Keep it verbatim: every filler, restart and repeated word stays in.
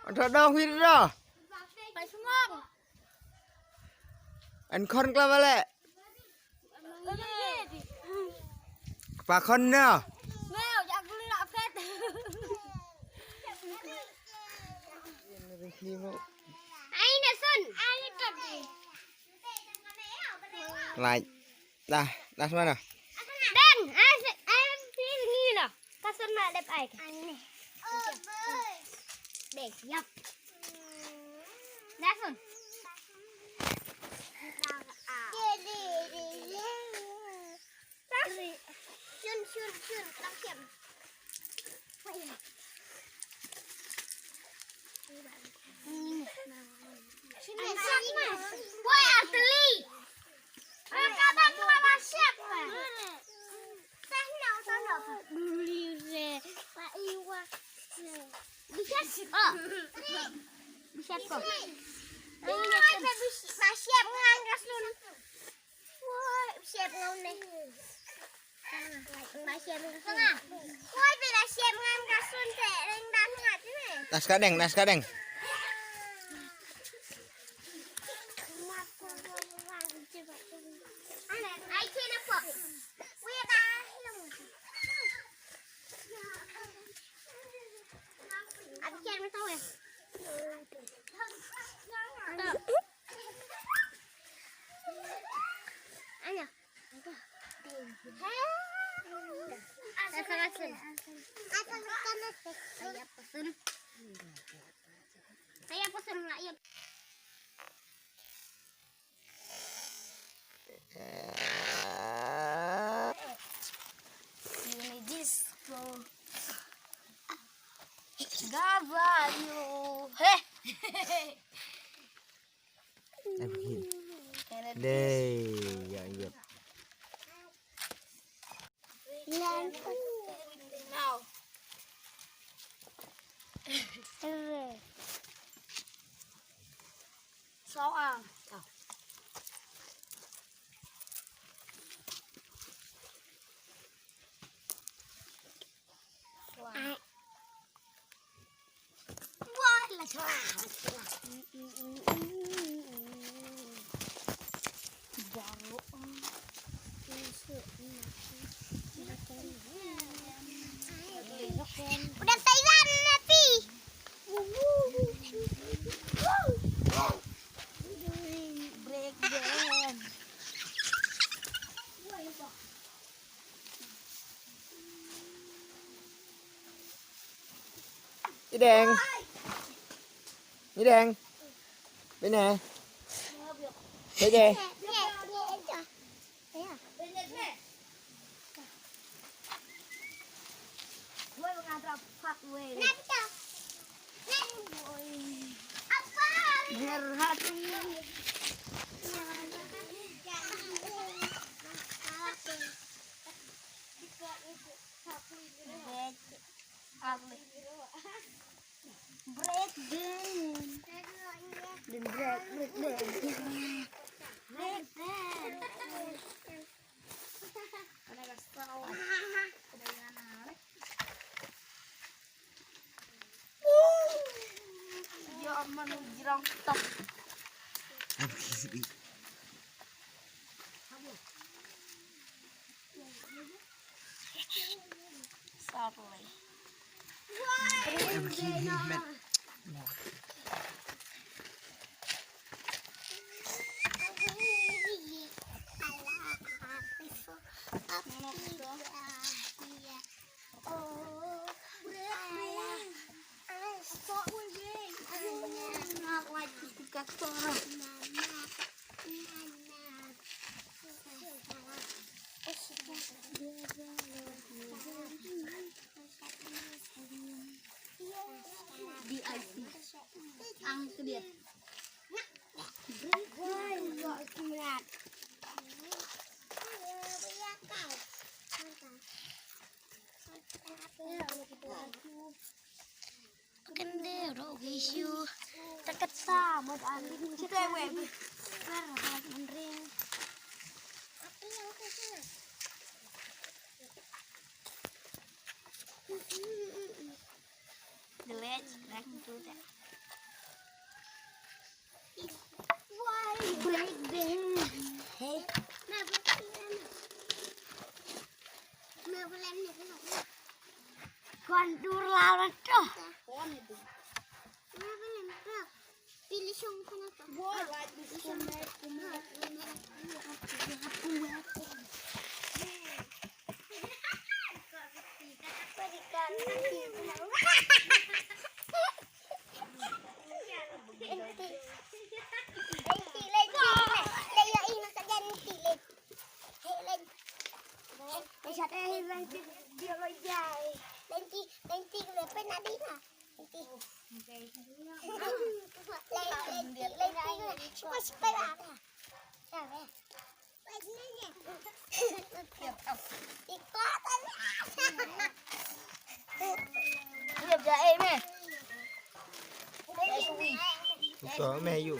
Anta dong hir da. An khon kla bale. Kpa khon na. Lai. Dah, dah semana. Dang, ai ai ni na. Ka sun na dep ai ka. Dang, yap. Dah sun. Shun shun shun. Woi, atli. Ka ban wa ba siap. Tah no, tah no. Duli re. Pa iwa. Bisyat. Oh. Bisyat ko. Woi, ba siap ngan ka sun. Woi, siap ngau ne. Ba siap ngau ne. Woi, ba siap ngau ka sun te ring dan ngat ne. Nas kadeng, nas kadeng. Ai, cina po. Woi, ba. Abi cina tahu ya. Anya. Saya pasun. Saya pasun. Saya pasun lah, iya. Ini disco. Gabayo. Heh. Dei, ya, ya. Soal. Udah Taiwan mati. Break dance. Ideng. Ideng. Bene. Bene. Break dance. Break, break dance. Break dance. Ya aman, jirang top. Sorry. D I C. Ang kedir. Kende ro gishu. Takata mod andin. Kita we. Ber mod andin. Delete, back to that. Uto me yu.